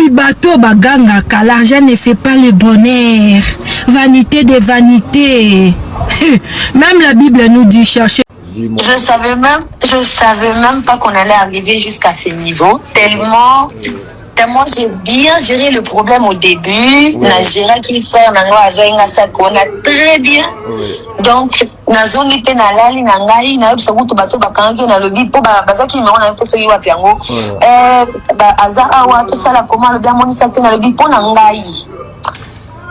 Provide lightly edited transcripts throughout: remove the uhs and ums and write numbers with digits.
Wapi bato bagangaka l'argent ne fait pas le bonheur. Vanité de vanité. Même la Bible nous dit chercher. Je savais même pas qu'on allait arriver jusqu'à ce niveau. Tellement, tellement j'ai bien géré le problème au début. Na géré qui frère na nga azwa nga sako na très bien. Donc nazongi mpe nalali na ngai, nayebisa kutu bato bakangaki, nalobi mpo bazwaki numéro na ye te, soki wapi yango. Aza awa, tosala koma, alobi amonisa te. Nalobi mpo na ngai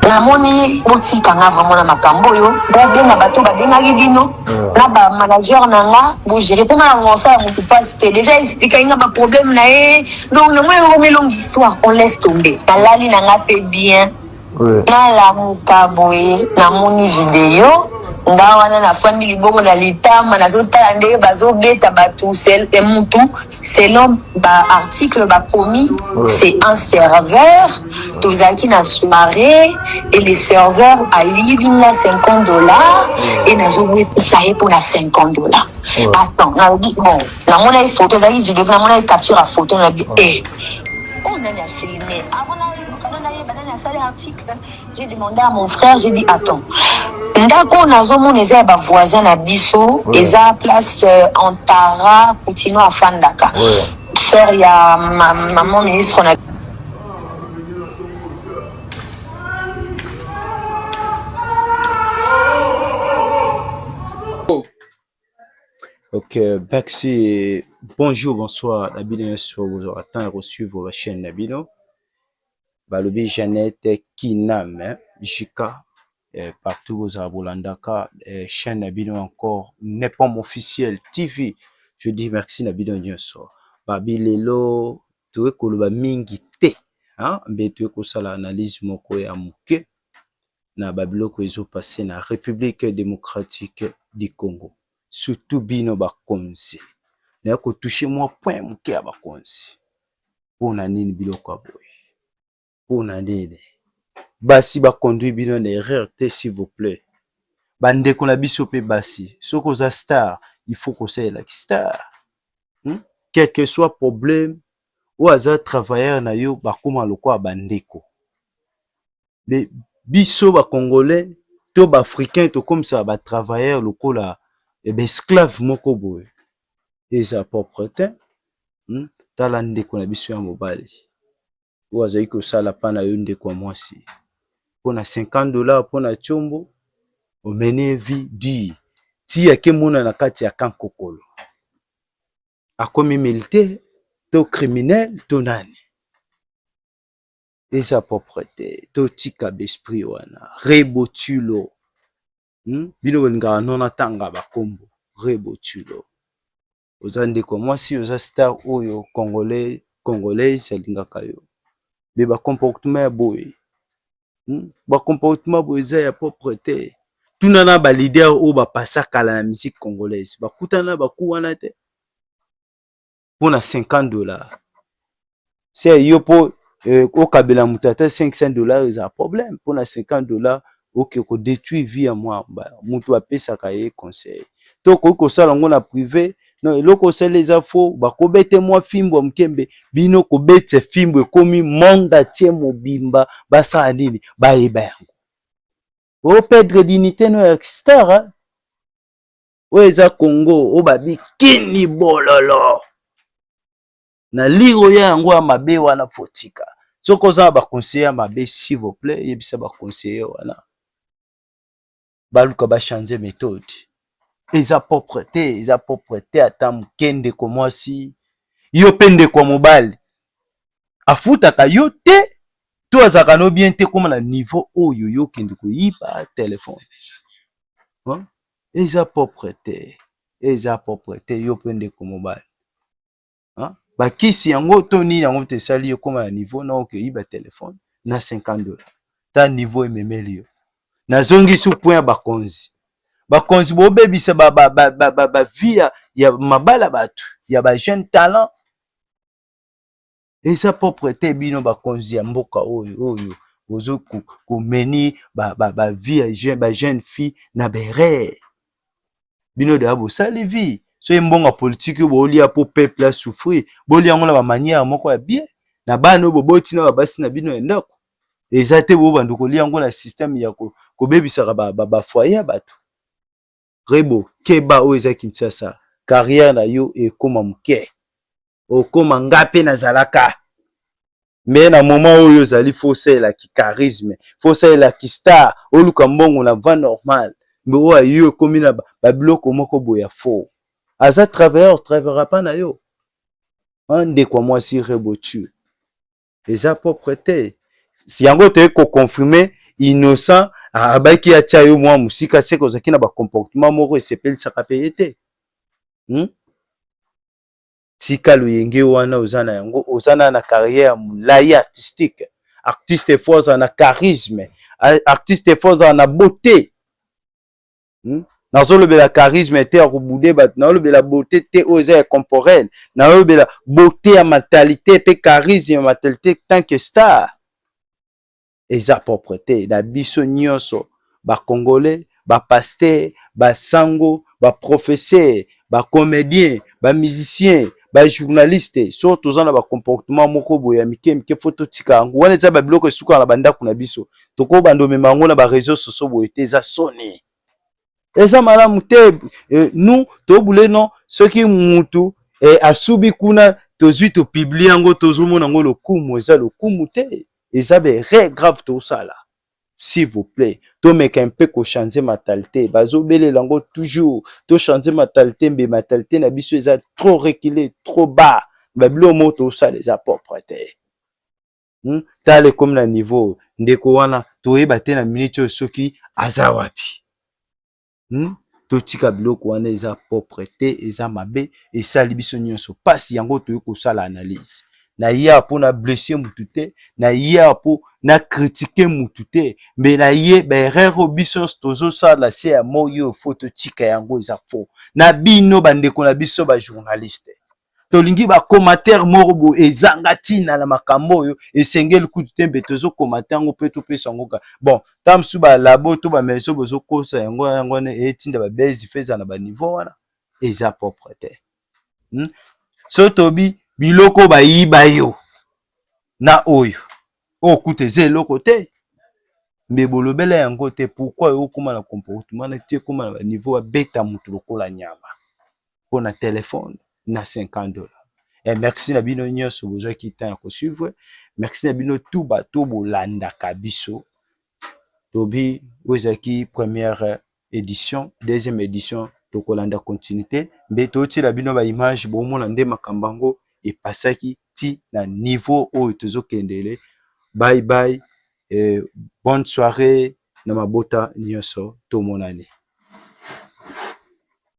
namoni botikanga vraiment na makambo oyo, bobenga bato babengaki bino na bamanager na nga, bogérer mpo nga na ngosala motu mpasi te. Déjà expliquaki nga baproblème na ye, donc namoni ekomi longue histoire, on laisse tomber. Nalali na nga mpe bien. Nalamuka boye, namoni video nga wana, nafandi libongo na litama, nazotala ndenge bazobeta bato mutu. Selon baarticle bakomi, c'est un serveur, tozalaki na soirée et le serveur alibi nga 50 $ et nazobetisa ye mpona 50 $. Attends, nalobi bon, namonaki photo, ezalaki video, namonaki capture ya photo, nalobi e oyo nani afilme avant nayeba nani asali article. J'ai demandé à mon frère, j'ai dit: attends, ndako oyo nazomona eza ya bavoisin na biso, eza place Antara Kutino afandaka, sœur ya maman ministre na Ok, merci. Bonjour, bonsoir. Na bino nyonso bozwaka temps ya kosuivre bachaîne na bino. Balobi Jeannette Kinam Jika, partout bozala bolandaka chaîne na bino encore Nepom officiel TV. Je dis merci na bino nyonso. Babi lelo toye koloba mingi te, hein? Mbe toye kosala analyse moko ya moke na babiloko ezopase na République démocratique du Congo. Surtout bino bakonzi, naye kotoucher mwa point moke ya bakonzi. Mpona nini biloko ya boye? Mpona nini basi baconduire bino na erreur te? S'il vous plaît, bandeko na biso mpe basi, soki oza star, il faut kosalelaki star, Quel que soit problème, oyo aza travailleur na yo, bakóma lokola bandeko. Mais biso bacongolais to baafricain, tokomisaka batravailleur lokola baesclave moko boye, eza propre te, Tala ndeko na biso ya mobali oyo azali kosala mpa na yo, ndeko ya mwasi, mpona 50 $, mpona tiombo omene vie dure ti akemona na kati ya kankokolo, akomi militaire to criminel to nani. Eza propre te, totika baesprit wana. Rebotulo, Bino bolingaka no natanga bakombo. Rebotulo, oza ndeko mwasi, oza star oyo congolais, congolaise alingaka yo, mais bacomportement ya boye, Bacomportement boye eza ya propre te. Tuna na baleader oyo bapasa kala na musique congolaise, bakutana na baku wana te mpona 50 $. Se yo mpo okabela moto ata 500 $ eza problème. Mpona 50 $, oke kodétruire vie ya mwa moto apesaka ye conseil, to okoki kosala yango na privé. Non, eloko osali eza faux, bakobete mwa fimbo ya mokembe. Bino kobetisa fimbo ekomi monde entier mobimba, basala nini? Bayeba yango, operdre dignité no ya star. Oyo eza Congo oyo babikini bololo na lire oyo yango ya mabe wana. Fotika soki oza na baconseiller ya mabe, s'il vous plaît, yebisa baconseiller wana baluka bachange méthode. Eza propre te, eza propre te ata moke. Ndeko mwasi, yo mpe ndeko ya mobali, afutaka yo te to azalaka no bien te, koma na niveau oyo yo okende koyiba telefone, eza propre te, eza propre te. Yo mpe ndeko mobali, bakisi yango to nini yango te esali yo koma na niveau na okoyiba telefone na 50 $? Ta niveau ememeli yo. Nazongisi point ya bakonzi. Bakonzi bobebisa bavie ya mabala, bato ya bajeune talent, eza propre te. Bino bakonzi ya mboka oyo oyo bozo komeni bavie ya bajeune fille na baerreur, bino deya bosali vie. Soki mbongo ya politike oyo boolia mpo peuple asouffrir, bolia yango na bamanière moko ya bien. Na bana oyo boboti na babasi na bino ya ndako, eza te bobanda kolia yango na système ya kobebisaka bafoyer ya bato. Rebo, keba, oyo eza Kinshasa, carrière na yo ekóma moke, okóma nga mpe nazalaka. Mais na moment oyo ozali, faut osalelaki charisme, faut osalelaki star, oluka mbongo na voie normale. Mais oyo ayo ekómi na babiloko moko boye ya faux. Aza travailleur, travaillera pa na yo. Ndeko ya mwasi Rebo, tu eza propre te. Yango toyei koconfirmer, Innocent abaki atia yo mwa mosika, seke ozalaki na bacomportement moko esepelisaka mpe ye te, Tika loyenge wana oza na yango, oza na carrière ya molai artistique. Artiste faut azala na charisme, artiste faut azala na beauté, Nazolobela charisme te ya kobude bato, nazolobela beauté te oyo eza ya corporelle, nazolobela beauté ya mentalité mpe charisme ya mentalité tant que star. Eza propre te na biso nyonso bacongolais, bapasteur, basango, baprofesseur, bacomédien, bamusicien, bajournaliste. So toza na bacomportement moko boye ya mike mike, faut totika yango wana. Eza babiloko esukaka na bandako na biso, tokobanda omema yango na baréseau sociaux boye te. Eza soni, eza malamu te. Nous tobule non, soki mutu asubi kuna, tozwi topublier yango, tozomona yango lokumu. Eza lokumu te, eza baerreur grave tosala. S'il vous plaît, tomeka mpe kochanger mentalité. Bazobelela yango toujours, tochanger mentalité. Mbe mentalité na biso eza trop reculé, trop bas. Babiloko moko tosala eza propre te, Tala, ekomi na niveau ndeko wana, toyeba te na minute oyo soki aza wapi, Totika biloko wana, eza propre te, eza mabe, esali biso nyonso mpasi. Yango toyei kosala analyse na ye mpo na blesser mutu te, na ye mpo na critiquer mutu te, mais na ye baerreur oyo biso nyonso tozosala se ya moi oyo, faut totika yango, eza faux. Na bino bandeko na biso bajournaliste, tolingi bacommentaire moko boye ezanga ntina na makambo oyo esengeli kutu te, mpe tozokomate yango mpe topesa yango ka bon. Ta mosusu balabo to bameso bozokosa yango, yango wana etinda babezi fe eza na baniveau wana, eza propre te, So tobi biloko bayiba yo na oyo oyo kuta eza eloko te, mais bolobela yango te. Pourquoi okóma na comportement na ti ekóma na baniveau babeta motu lokola nyama mpo na telefone na 50 $? Et merci na bino nyonso bozwaki temps ya kosuivre. Merci na bino tu bato bolandaka biso. Tobi oyo ezalaki première édition, deuxième édition tokolanda continuité, mbe totiela bino baimage, bomona nde makambo yango epasaki ti na niveau oyo tozokendele. Bye bye, bonne soirée na mabota nyonso, tomonani.